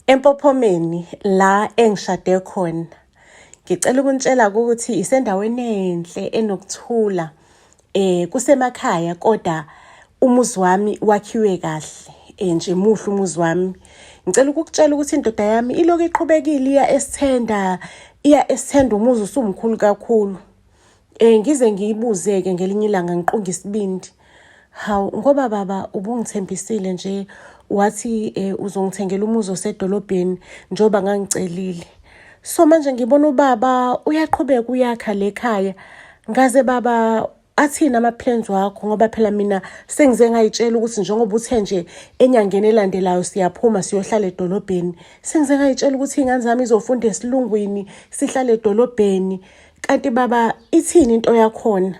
Empophomeni la engishade khona, ngicela ukunitshela ukuthi isendaweni enhle enokuthula. Kusemakhaya kodwa umuzi wami wakhiwe kahle, nje muhle umuzi wami. Ngicela ukukutshela ukuthi indoda yami ilokhu iqhubekile iya esithenda, iya esithenda umuzi usumkhulu kakhulu. Ngize ngiyibuze-ke ngelinye ilanga ngiqunge isibindi. Hawu ngoba baba ubungithembisile nje wathi uzongithengela umuzi osedolobheni njengoba ngangicelile. So manje ngibona ubaba uyaqhubeka uyakha le khaya. Ngaze baba athini ama-plans wakho ngoba phela mina sengize ngayitshela ukuthi njengoba uthe nje enyangeni elandelayo siyaphuma siyohlala edolobheni sengize ngayitshela ukuthi iy'ngane zami izofunda esilungwini sihlale edolobheni. Kanti baba ithini into yakhona?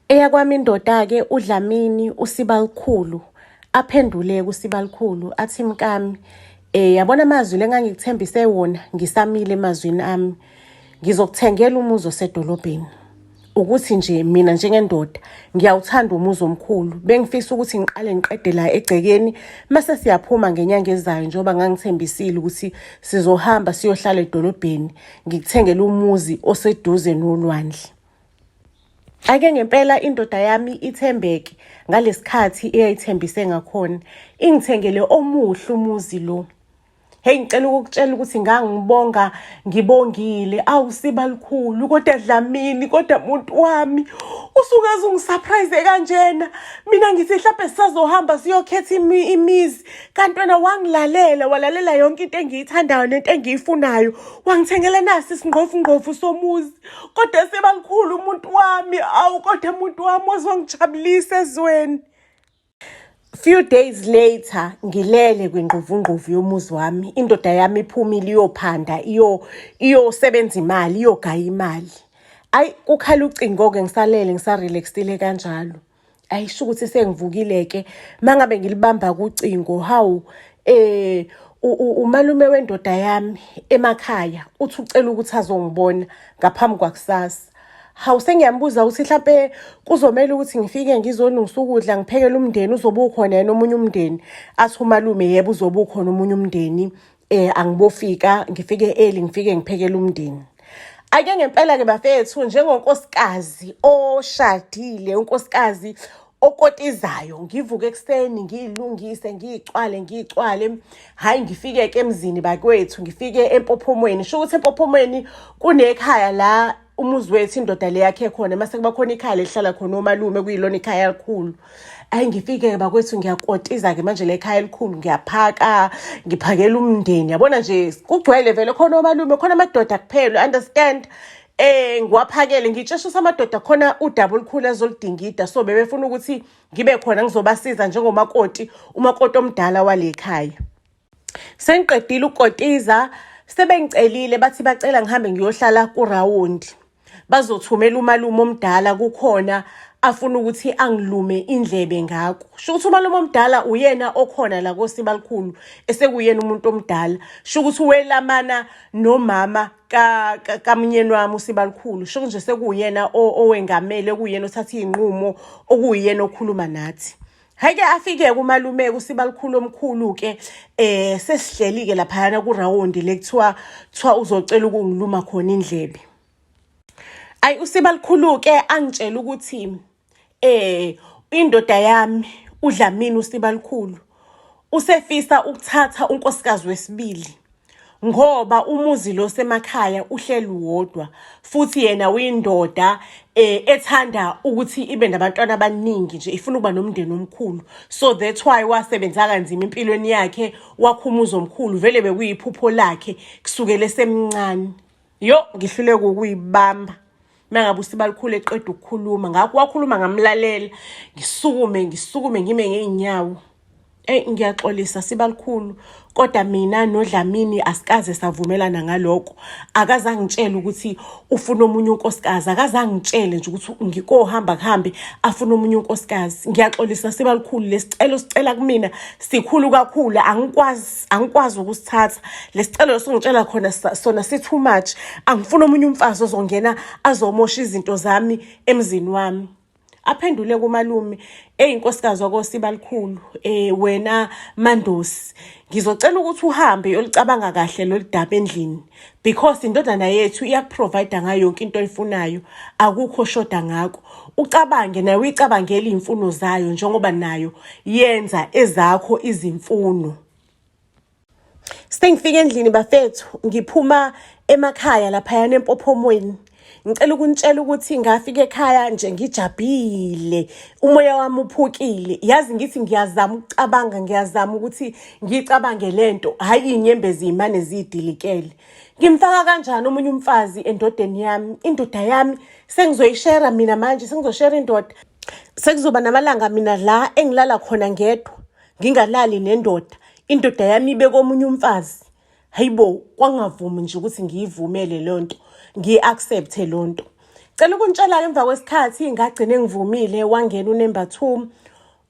Eyakwami indoda-ke uDlamini uSibalukhulu aphendule kuSibalukhulu athi mkami yabona amazwi lengangikuthembise wona ngisamile emazwini ami ngizokuthengela umuzi osedolobheni. Ukuthi nje mina njengendoda ngiyawuthanda umuzi omkhulu bengifisa ukuthi ngiqale ngiqede la egcekeni mase siyaphuma ngenyanga ezayo njengoba ngangithembisile ukuthi sizohamba siyohlala edolobheni ngikuthengele umuzi oseduze nolwandle. Ake ngempela indoda yami ithembeke ngalesikhathi eyayithembise ngakhona ingithengele omuhle umuzi lo. Hey ngicela ukukutshela ukuthi ngangibonga ngibongile awu sibalukhulu kodwa Dlamini kodwa muntu wami usukaze ungisurprise kanjena mina ngithi mhlawumbe sisazohamba siyokhetha imizi kanti wena wangilalela walalela yonke into engiyithandayo nento engiyifunayo wangithengela nasi isingqofungqofu somuzi kodwa sibalukhulu umuntu wami awu kodwa muntu wami ozongijabulisa ezweni. Few days later ngilele kwingqovungqovu yomuzi wami indoda yami iphumile iyophanda iyosebenza imali iyogaya imali. Ayi kukhala ucingo-ke ngisalele ngisarelaxile kanjalo. Ayi sho ukuthi sengivukile-ke mangabe ngilibamba kucingo hawu umalume wendoda yami emakhaya uthi ucela ukuthi azongibona ngaphambi kwakusasa. Hawu sengiyambuza ukuthi hlampe kuzomele ukuthi ngifike ngizolungisa ukudla ngiphekele umndeni uzobe ukhona yena omunye umndeni. Athi umalume yebo uzobe ukhona omunye umndeni angibofika ngifike early ngifike ngiphekele umndeni. Ake ngempela-ke bafethu njengonkosikazi oshadile unkosikazi okotizayo ngivuke ekuseni ngiyilungise ngiyicwale ngiyicwale hhayi ngifike-ke emzini bakwethu ngifike empophomweni sho ukuthi empophomweni kunekhaya la umuzi wethu indoda le yakhe khona mase kuba khona ikhaya lelihlala khona omalume kuyilona ikhaya elikhulu. Ayi ngifike-ke bakwethu ngiyakotiza-ke manje le khaya elikhulu ngiyaphaka ngiphakela umndeni yabona nje kugcwele vele khona omalume khona amadoda kuphela understand ngiwaphakele ngitsheshisa amadoda khona udaba olukhulu azoludingida so bebefuna ukuthi ngibe khona ngizobasiza njengomakoti umakoti omdala wale khaya. Sengiqedile ukukotiza sebengicelile bathi bacela ngihambe ngiyohlala kurawundi bazothumela umalume omdala kukhona afuna ukuthi angilume indlebe ngakho. Sho ukuthi umalume omdala uyena okhona la koSibalukhulu esekuyena umuntu omdala. Sho ukuthi welamana nomama kamnyeni wami uSibalukhulu. Sho nje sekuyena owengamele kuyena othatha iy'nqumo okuyena okhuluma nathi. Hhayi-ke afike-ke umalume kuSibalukhulu omkhulu-ke sesihleli-ke laphayana kurawundi le kuthiwa kuthiwa uzocela ukungiluma khona indlebe. Ayi uSibalukhulu-ke angitshela ukuthi indoda yami uDlamini uSibalukhulu usefisa ukuthatha unkosikazi wesibili ngoba umuzi lo semakhaya uhleli wodwa futhi yena uyindoda ethanda ukuthi ibe nabantwana abaningi nje ifuna ukuba nomndeni omkhulu so that's why wasebenza kanzima empilweni yakhe wakha umuzi omkhulu vele bekuyiphupho lakhe kusukela esemncane. Yo ngihluleka ukuyibamba mangabe uSibalukhulu eqeda ukukhuluma ngakho wakhuluma ngamlalela ngisukume ngisukume ngime ngey'nyawo. Eyi ngiyaxolisa Sibalukhulu kodwa mina noDlamini asikaze savumelana ngalokho. Akaze angitshele ukuthi ufuna omunye unkosikazi, akaze angitshele nje ukuthi ngikohamba kuhambe afune omunye unkosikazi. Ngiyaxolisa Sibalukhulu lesicelo sicela kumina sikhulu kakhulu angikwazi angikwazi ukusithatha. Lesicelo esingitshela khona sona si too much. Angifuni omunye umfazi ozongena azomosha izinto zami emzini wami. Aphendule kumalume, eyi nkosikazi wakosibalukhulu, wena Mandosi, ngizocela ukuthi uhambe uyolicabanga kahle lolu daba endlini because indodana yethu iyakuprovide ngayo yonke into oyifunayo, akukho oshoda ngakho. Ucabange nayo uyicabangele iy'mfuno zayo njengoba nayo yenza ezakho izimfuno. Sengifika endlini bafethu, ngiphuma emakhaya laphayana empophomweni. Ngicela ukunitshela ukuthi ngafika ekhaya nje ngijabhile, umoya wami uphukile. Yazi ngithi ngiyazama ukucabanga, ngiyazama ukuthi ngiyicabange le nto, hhayi iy'nyembezi y'mane ziyidilikele. Ngimfaka kanjani omunye umfazi endodeni yami? Indoda yami sengizoyishera mina manje, sengizoshera indoda. Sekuzoba namalanga mina la engilala khona ngedwa. Ngingalali nendoda, indoda yami ibe komunye umfazi. Hayibo, kwangavumi nje ukuthi ngiyivumele leyo nto, ngiyi-accept-e leyo nto. Cela ukunitshela-ke emva kwesikhathi ngagcine ngivumile wangena unumber 2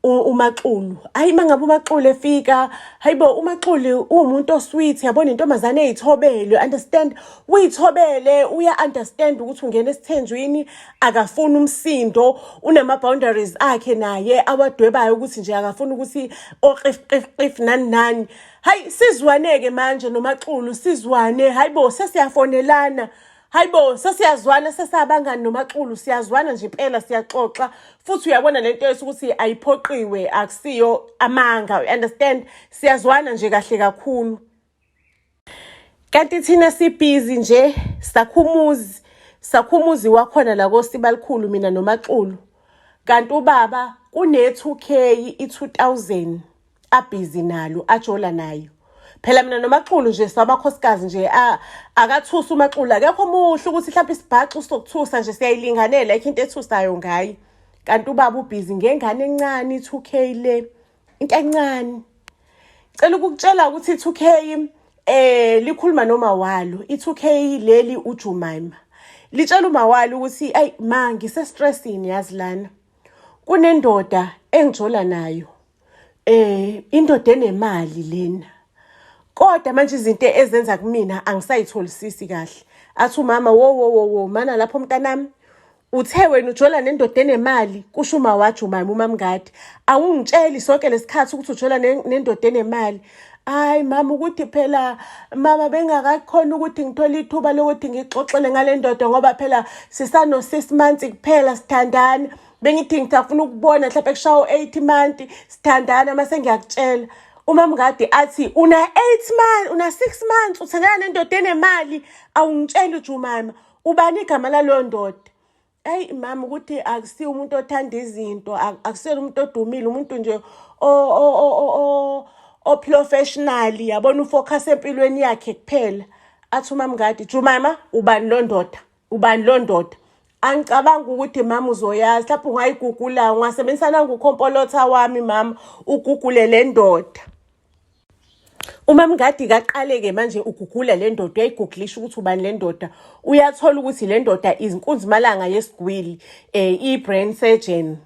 uMaxulu. Hayi uma ngabe uMaxulu efika, hayibo uMaxulu uwumuntu osweet, yabona intombazane eyithobele, understand? Uyithobele, uya-understand ukuthi ungena esithenjwini, akafuni umsindo, unama-boundaries akhe naye awadwebayo ukuthi nje akafuni ukuthi oqif qif qif nani nani. Hayi sizwane-ke manje noMaxulu, sizwane, hayibo sesiyafonelana. Hayibo sesiyazwana sesabangani noMaxulu, siyazwana nje impela siyaxoxa futhi uyabona lento yethu ukuthi ayiphoqiwe akusiyo amanga, you understand? Siyazwana nje kahle kakhulu. Kanti thina sibhizi nje sakhumuzi sakhumuzi wakhona la koSibalikhulu mina noMaxulu. Kanti ubaba kune-2K i-2000 abhizi nalo ajola nayo. Phela mina noMaxulu nje samakhosikazi nje akathusa uMaxulu akekho muhle ukuthi mhlawumbe isibhaxu sokuthusa nje siyayilinganela ayikho into ethusayo ngaye. Kanti ubaba ubhizi ngengane encane i-2K le into encane. Cela ukukutshela ukuthi i-2K likhuluma noma walo i-2K leli uJumaima. Litshela uma walo ukuthi ayi ma ngise-stressini yazi lana. Kunendoda engijola nayo. Indoda enemali lena. Kodwa manje izinto ezenza kumina angisayitholisisi kahle. Athi umama wo wo wo wo mana lapho mntanami uthe wena ujola nendoda enemali kusho uma waJumaima uMamngadi. Awungitsheli sonke lesikhathi ukuthi ujola nendoda enemali. Hayi mama ukuthi phela mama bengakakhona ukuthi ngithole ithuba lokuthi ngixoxele ngale ndoda ngoba phela sisano 6 months kuphela sithandana. Bengithi ngisafuna ukubona mhlawumbe kushawo 8 months sithandana mase ngiyakutshela. UMamngadi athi una 8 months una 6 months uthandana nendoda enemali awungitsheli uJumaima. Ubani igama laleyo ndoda? Eyi mama ukuthi akusiyo umuntu othanda izinto, akusiyena umuntu odumile, umuntu nje o-professional, yabona ufocus empilweni yakhe kuphela. Athi uMamngadi, Jumama ubani lo ndoda? Ubani lo ndoda? Angicabangi ukuthi mama uzoyazi, mhlawumbe ungayigugula, ungasebenzisa nangu-khompolotha wami mama, ugugule le ndoda. UMamngadi kaqale-ke manje ugugula le ndoda, uyayigugulisha ukuthi ubani le ndoda. Uyathola ukuthi le ndoda izinkunzimalanga yesigwili, i-brain surgeon,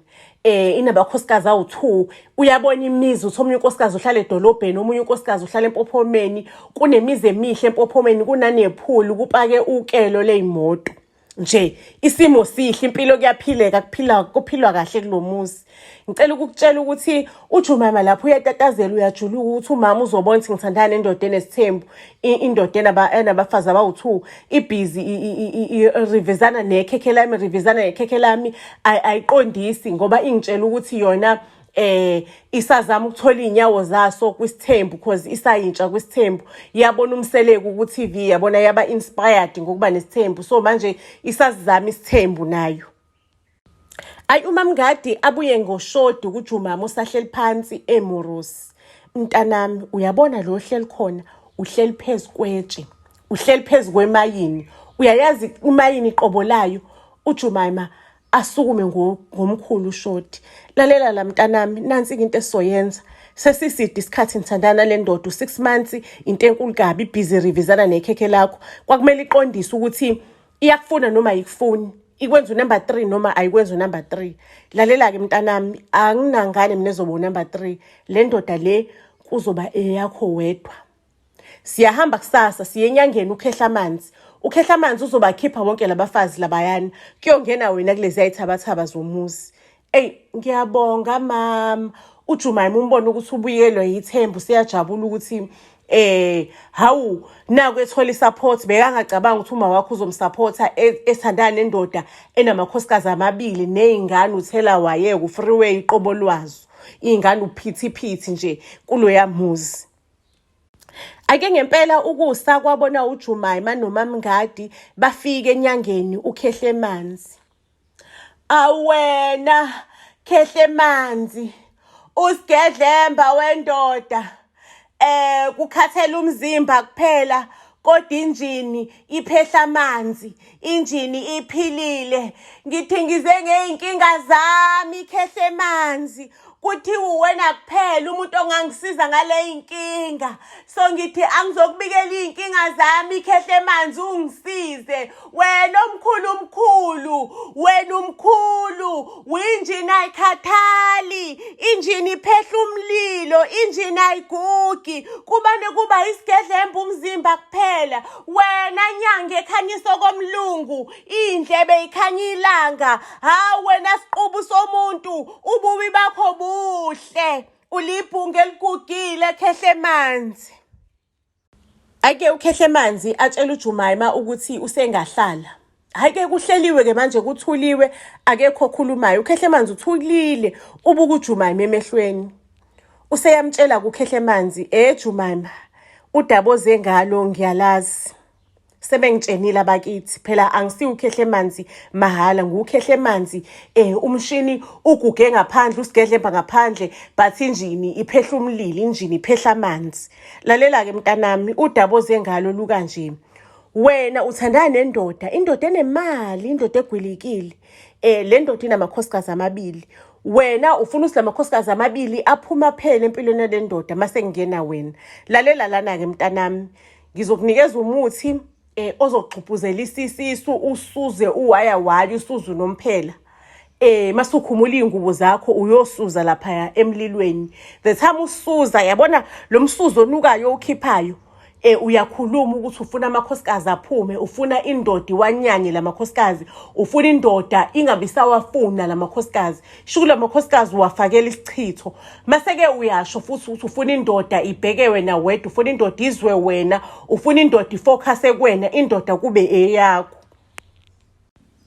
inabakhosikazi awu-2. Uyabona imizi ukuthi omunye unkosikazi uhlala edolobheni, omunye unkosikazi uhlala empophomeni, kunemizi emihle empophomeni, kunanephuli, kupake ukelo ley'moto. Nje isimo sihle, impilo kuyaphileka, kuphila kuphilwa kahle kulo muzi. Ngicela ukukutshela ukuthi uJumama lapho uyatatazela uyajuluka ukuthi umama uzobona ukuthi ngithandana nendoda enesithembu, indoda enabafazi abawu-2, ibhizi irivezana nekhekhe lami, irivezana nekhekhe lami, ayiqondisi ngoba ingitshela ukuthi yona isazama ukuthola iy'nyawo zaso kwisithembu cause isayintsha kwisithembu. Yabona uMseleku ku-TV, yabona yaba inspired ngokuba nesithembu, so manje isazama isithembu nayo. Ayi uMamngadi abuye ngoshodi kuJumama usahleli phansi eMorosi. Mntanami uyabona lo ohleli khona uhleli phezu kwetshe, uhleli phezu kwemayini. Uyayazi imayini qobo layo. uJumaima asukume ngomkhulu ushodi. Lalela la mntanami, nansi into esizoyenza. Sesiside isikhathi ngithandana nale ndoda u-6 months, into enkulu kabi, ibhizi rivizana nekhekhe lakho. Kwakumele iqondise ukuthi iyakufuna noma ayikufuni, ikwenza unumber 3 noma ayikwenza unumber 3. Lalela-ke mntanami, anginangane mina ezoba unumber 3. Le ndoda le kuzoba eyakho wedwa. Siyahamba kusasa siye enyangeni ukhehla amanzi. Ukhehla amanzi uzobakhipha bonke labafazi labayana. Kuyongena wena kulezi ayithabathaba zomuzi. Eyi ngiyabonga mama. UJumayima umbona ukuthi ubuyelwe yithemba useyajabula ukuthi hawu naku ethola isupport bekangacabanga ukuthi uma wakhe uzomsupporta ethandana nendoda enamakhosikazi amabili nezingane uthela wayeka ufreeway iqobo lwazo iy'ngane uphithiphithi nje kuloya muzi. Ake ngempela ukusa kwabona uJumayima noMamngadi bafike enyangeni uKhehlemanzi. Awena Khehlemanzi usigedlemba wendoda kukhathela umzimba kuphela kodwa injini iphehla amanzi injini iphilile ngithi ngize ngeyinkinga zami Khehlemanzi kuthiwa uwena kuphela umuntu ongangisiza ngale inkinga so ngithi angizokubikela iy'nkinga zami ikhehle emanzi ungisize wena omkhulu umkhulu wena umkhulu winjini ayikhathali injini iphehla umlilo injini ayigugi kubane kuba isigedlemba umzimba kuphela wena nyanga ekhanyisa okomlungu iy'ndlebe ikhanya ilanga hawu wena siqubu somuntu ububi bakho buhle ulibhungu eligugile khehlemanzi ake ukhehlemanzi atshela uJumayima ukuthi usengahlala hhayi-ke kuhleliwe-ke manje kuthuliwe akekho okhulumayo ukhehlemanzi uthulile ubuka uJumayima emehlweni useyamtshela kukhehlemanzi Jumayima udaba oze ngalo ngiyalazi sebengitshenile abakithi phela angisiwo ukhehlemanzi mahhala ngukhehlemanzi umshini uguge ngaphandle usigedlemba ngaphandle but injini iphehla umlilo injini iphehla amanzi lalela-ke mntanami udaba oze ngalo lukanje wena uthandana nendoda indoda enemali indoda egwilikile le ndoda inamakhosikazi amabili wena ufuna ukuthi lamakhosikazi amabili aphuma phele empilweni yale ndoda mase kungena wena lalela lana-ke mntanami ngizokunikeza umuthi ozogxubhuzela isisu usuze uwaya waya usuze unomphela masukhumula iy'ngubo zakho uyosuza laphaya emlilweni the time usuza yabona lo msuzo onukayo owukhiphayo uyakhuluma ukuthi ufuna amakhosikazi aphume ufuna indoda iwanyanye lamakhosikazi ufuna indoda ingabe isawafuna lamakhosikazi sho la makhosikazi uwafakela isichitho mase-ke uyasho futhi ukuthi ufuna indoda ibheke wena wedwa ufuna indoda izwe wena ufuna indoda ifocuse kuwena indoda kube eyakho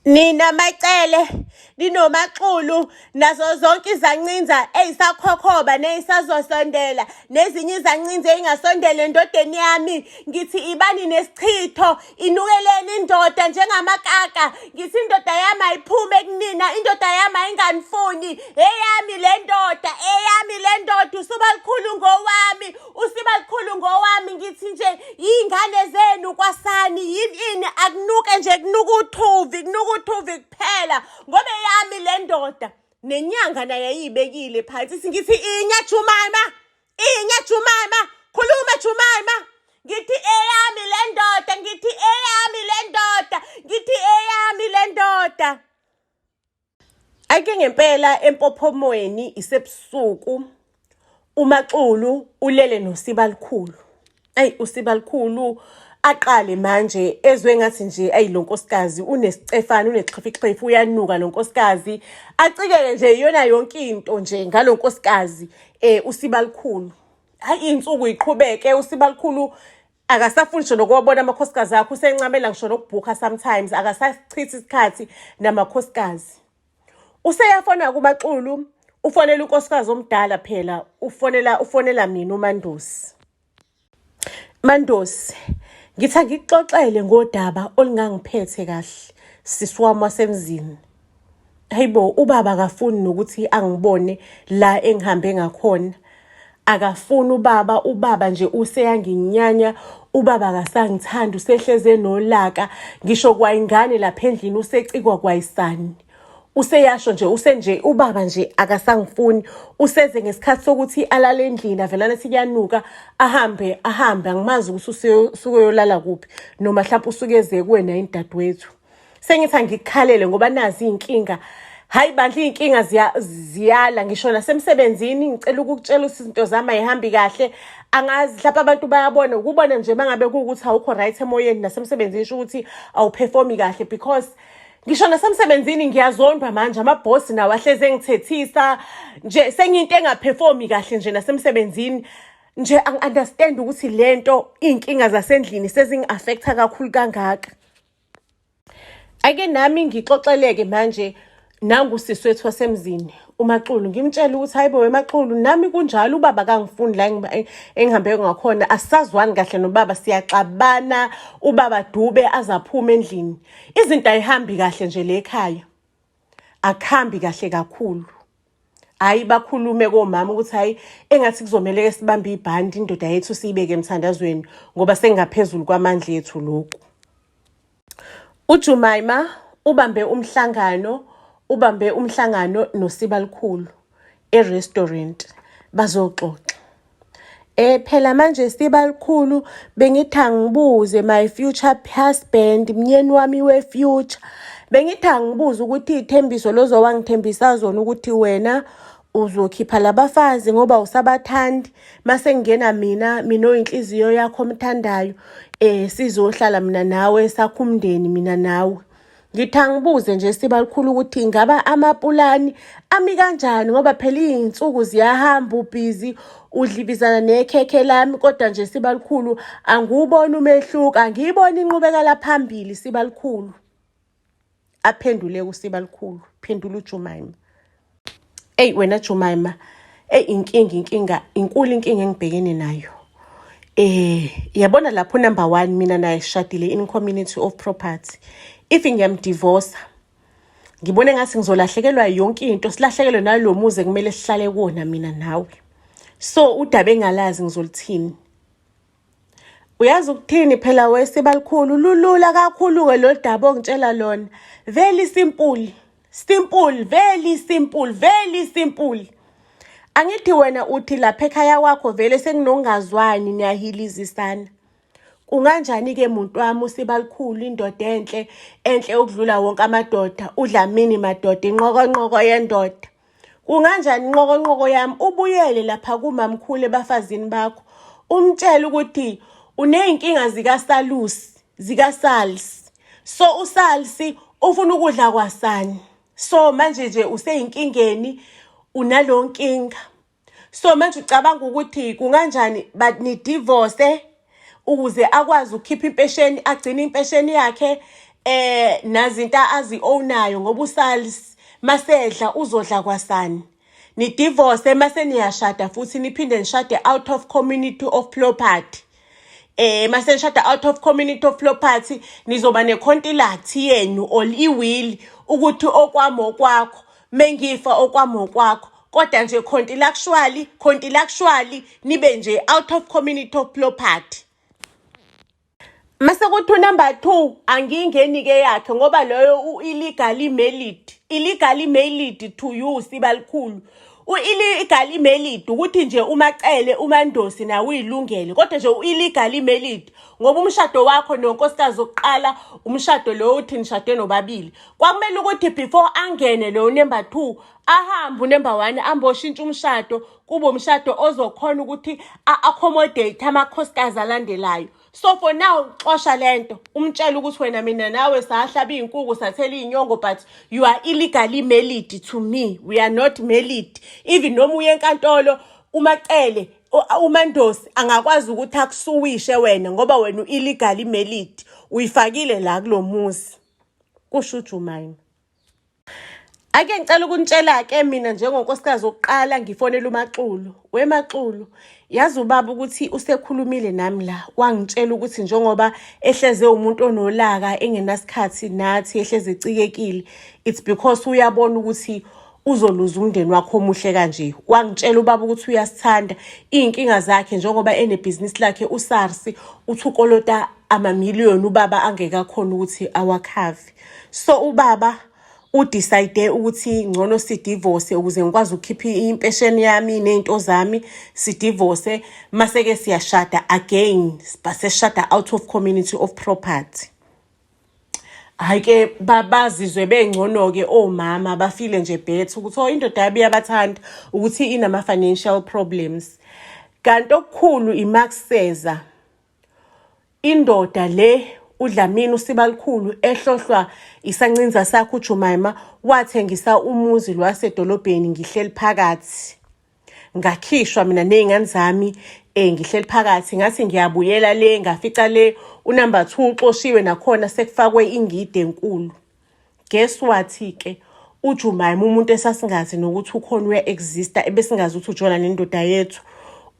nina macele ninomaxulu nazo zonke izancinza eyisakhokhoba neyisazosondela nezinye izancinza eyingasondela endodeni yami ngithi ibani nesichitho inukeleni indoda njengamakaka ngithi indoda yami ayiphume kunina indoda yami ayinganifuni eyami le ndoda eyami le ndoda usuba likhulu ngowami usiba likhulu ngowami ngithi nje iy'ngane zenu kwasani yini ini akunuke nje kunuka uthuvi kunuka uthuvi kuphela ngoba eyami le ndoda nenyanga naye ayiyibekile phansi ngithi inya Jumama inya Jumama khuluma Jumama ngithi eyami le ndoda ngithi eyami le ndoda ngithi eyami le ndoda ake ngempela empophomweni isebusuku uMaxulu ulele noSibalikhulu ayi uSibalikhulu aqale manje ezwe ngathi nje ayi lo nkosikazi unesicefana unexhifixhifi uyanuka lo nkosikazi acikeke nje iyona yonke into nje ngalo nkosikazi uSibalikhulu hayi iy'nsuku yiqhubeke uSibalikhulu akasafuni ngisho nokuwabona amakhosikazi akhe usencamela ngisho nokubhukha sometimes akasasichithi isikhathi namakhosikazi useyafona kuMaxulu ufonela unkosikazi omdala phela ufonela mina uMandosi Mandosi ngithi angikuxoxele ngodaba olungangiphethe kahle sisi wami wasemzini hayibo ubaba akafuni nokuthi angibone la engihambe ngakhona akafuni ubaba ubaba nje useyanginyanya ubaba akasangithandi usehleze nolaka ngisho kwayingane lapha endlini usecikwa kwayisani useyasho nje usenje ubaba nje akasangifuni useze ngesikhathi sokuthi alale endlini avelana ethi kuyanuka ahambe ahambe angimazi ukuthi usuke uyolala kuphi noma mhlawumpe usuke eze kuwena yini dadewethu sengithi angikukhalele ngoba nazi iy'nkinga hayi bandla iy'nkinga ziyala ngisho nasemsebenzini ngicela ukukutshela ukuthi izinto zami ayihambi kahle angazi mhlawumpe abantu bayabona ukubona nje uma ngabe kuwukuthi awukho right emoyeni nasemsebenzini sho ukuthi awuperformi kahle because Ngisho nasemsebenzini ngiyazondwa manje, amabhosi nawo ahlezi engithethisa nje, sengiyinto engaperformi kahle nje nasemsebenzini nje. Angi-understand ukuthi lento iy'nkinga zasendlini sezingi-affecta kakhulu kangaka. Ake nami ngixoxeleke manje nangu usisi wethu wasemzini uMaxulu, ngimtshele ukuthi hayi bo wemaxulu, nami kunjalo, ubaba kangifuni la engihambe ngakhona, asisazwani kahle nobaba, siyaxabana, ubaba dube azaphume endlini, izinto ayihambi kahle nje le ekhaya, akuhambi kahle kakhulu. Hhayi, bakhulume komama ukuthi hhayi, engathi kuzomele-ke sibambe ibhandi, indoda yethu siyibeke emthandazweni ngoba sengaphezulu kwamandla ethu lokhu. UJumaima ubambe umhlangano noSibalukhulu e-restaurant, bazoxoxa. Phela manje Sibalukhulu, bengithi angibuze, my future husband, mnyeni wami we-future, bengithi angibuze ukuthi iy'thembiso lozo wangithembisa zona ukuthi wena uzokhipha labafazi ngoba usabathandi, mase kungena mina oyinhliziyo yakho omthandayo, sizohlala mina nawe, sakhe umndeni mina nawe. Ngithi angibuze nje Sibalukhulu ukuthi ingaba amapulani ami kanjani, ngoba phela iy'nsuku ziyahamba, ubhizi udlibizana nekhekhe lami, kodwa nje Sibalukhulu angiwuboni umehluko, angiyiboni inqubekela phambili Sibalukhulu. Aphendule uSibalukhulu, phendula uJumaima. Eyi wena Jumaima, eyi inkinga inkulu inkinga engibhekene nayo. Yabona lapho number 1, mina naye sishadile in community of property. If ngiyamdivorce, ngibona engathi ngizolahlekelwa yonke into, silahlekelwe nalo muzi ekumele sihlale kuwona mina nawe. So udaba engalazi ngizolithini. Uyazi ukuthini phela weSibalukhulu, lulula kakhulu-ke lo daba ongitshela lona. Very simple, simple, very simple, very simple. Angithi wena uthi lapha ekhaya kwakho vele sekunokungazwani, niyahilizisana. Kunganjani-ke muntu wami uSibalukhulu, indoda enhle, enhle okudlula wonke amadoda, uDlamini madoda, inqokonqoko yendoda. Kunganjani inqokonqoko yami ubuyele lapha kumamkhulu ebafazini bakho, umtshele ukuthi uney'nkinga zikaSalusi, zikaSalsi. So uSalsi ufuna ukudla kwasani. So manje nje useyinkingeni, unalo nkinga. So manje ucabanga ukuthi kunganjani ni-divorce ukuze akwazi ukukhipha impesheni, agcine impesheni yakhe nazinto azi-ownayo, ngoba uSalsi masedla uzodla kwasani. Ni-divorce mase niyashada futhi, niphinde nishade out of community of property. Mase nishada out of community of property, nizoba necontract yenu or i-will ukuthi okwami okwakho, mengifa okwami okwakho, kodwa nje contractually nibe nje out of community of property. Mase kuthi number 2 angingeni ke yakhe, ngoba loyo u-illegally married, illegally married to you Sibalukhulu. U-illegally married ukuthi nje uMacele uMandosi nawe uyilungele, kodwa nje u-illegally married ngoba umshado wakho nonkosikazi wokuqala, umshado lo uthi nishade nobabili, kwakumele ukuthi before angene lo number 2 ahambe unumber 1 amboshintsha umshado, kube umshado ozokhona ukuthi a-accommodate amakhosikazi alandelayo. So for now xosha lento, umtshele ukuthi wena mina nawe sahlaba iy'nkuku, sathela iy'nyongo, but you are illegally married to me, we are not married. Even noma uye enkantolo, uMacele uMandosi angakwazi ukuthi akusuwishe wena ngoba wena u-illegally married, uyifakile la kulo muzi, kusho uJumaima. Ake ngicela ukunitshela-ke mina njengonkosikazi wokuqala, ngifonela uMaxulu. WeMaxulu, yazi ubaba ukuthi usekhulumile nami la, wangitshela ukuthi njengoba ehleze umuntu onolaka, engenasikhathi nathi, ehleze ecikekile, it's because uyabona ukuthi uzoluza umndeni wakho omuhle kanje. Wangitshela ubaba ukuthi uyasithanda, iy'nkinga zakhe njengoba enebhizinisi lakhe uSARS, uthi ukolota amamiliyoni ubaba angeke akhona ukuthi awakhave. So ubaba udecide ukuthi ngcono sidivorce ukuze ngikwazi ukukhipha impesheni yami ney'nto zami, sidivorce mase-ke siyashada again, baseshada out of community of property. Hhayi-ke bazizwe bengcono-ke omama, bafile nje better ukuthi oh indoda yabo iyabathanda, ukuthi inama-financial problems. Kanti okukhulu imakuseza indoda le uDlamini uSibalukhulu ehlohlwa isancinza sakhe uJumaima wathengisa umuzi lwasedolobheni ngihleli phakathi. Ngakhishwa mina ney'ngane zami ngihleli phakathi ngathi ngiyabuyela le ngafica le unumber 2 uxoshiwe nakhona sekufakwe ingidi enkulu. Guess what-ke uJumaima umuntu esasingazi nokuthi ukhona uya-exista ebesingazi ukuthi ujola nendoda yethu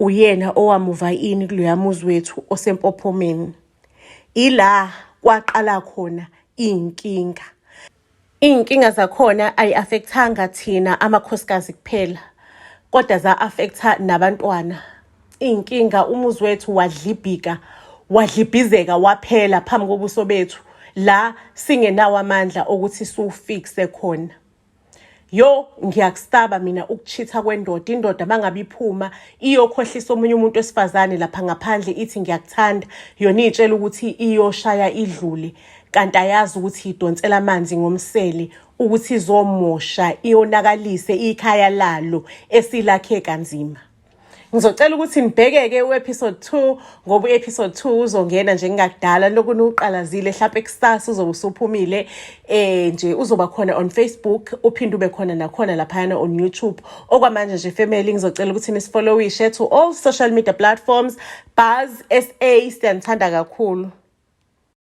uyena owamuva ini kuloya muzi wethu osempophomeni. Ila kwaqala khona iy'nkinga. Iy'nkinga zakhona ayi-affect-anga thina amakhosikazi kuphela kodwa za-affect-a nabantwana. Iy'nkinga umuzi wethu wadlibhika wadlibhizeka waphela phambi kobuso bethu la singenawo amandla okuthi siwufikse khona. Yo ngiyakusaba mina ukuchitha kwendoda. Indoda mangabe iphuma iyokhohlisa omunye umuntu wesifazane lapha ngaphandle ithi ngiyakuthanda, yona iy'tshela ukuthi iyoshaya idlule kanti ayazi ukuthi idonsela amanzi ngomsele ukuthi izomosha iyonakalise ikhaya lalo esilakhe kanzima. Ngizocela ukuthi nibheke-ke u-episode 2 ngoba u-episode 2 uzongena nje ngingakudala lokhu niwuqalazile hlampe kusasa uzobe usuphumile nje uzoba khona on Facebook uphinde ube khona nakhona laphayana on YouTube. Okwamanje nje family ngizocela ukuthi nisifollowishe to all social media platforms Buzz SA siyanithanda kakhulu.